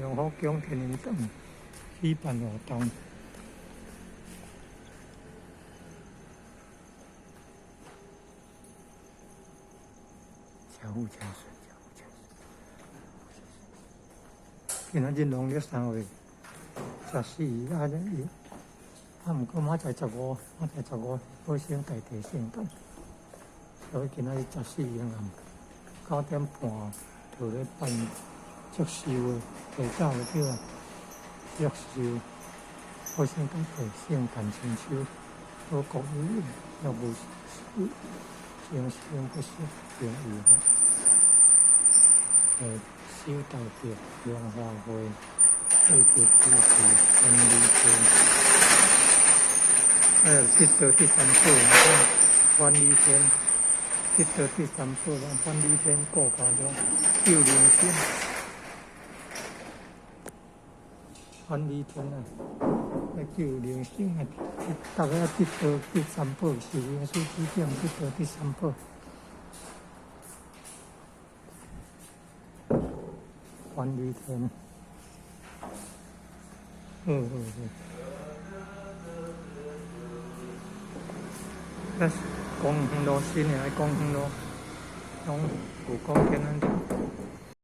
龍福宮天仁堂舉辦活動。車富千歲，車富千歲。今仔日農曆3月14，啊，啊，毋過明仔載十五，明仔載十五保生大帝聖誕，所以今仔日十四昏暗9點半就咧辦祝壽的，提早就對啦。祝壽，保生大帝聖誕千秋，好國語若無生生不息，平義法。小道閣龍華會，對著主持陳李天。哎，得到第三寶，奐李天，得到第三寶，奐李天顧家中救人生。奐李天啊，欲救人生啊！逐家得到第三寶，受靈師指點得到第三寶。奐李天，好好好。這是公園路，新的公園路，攏有講天安。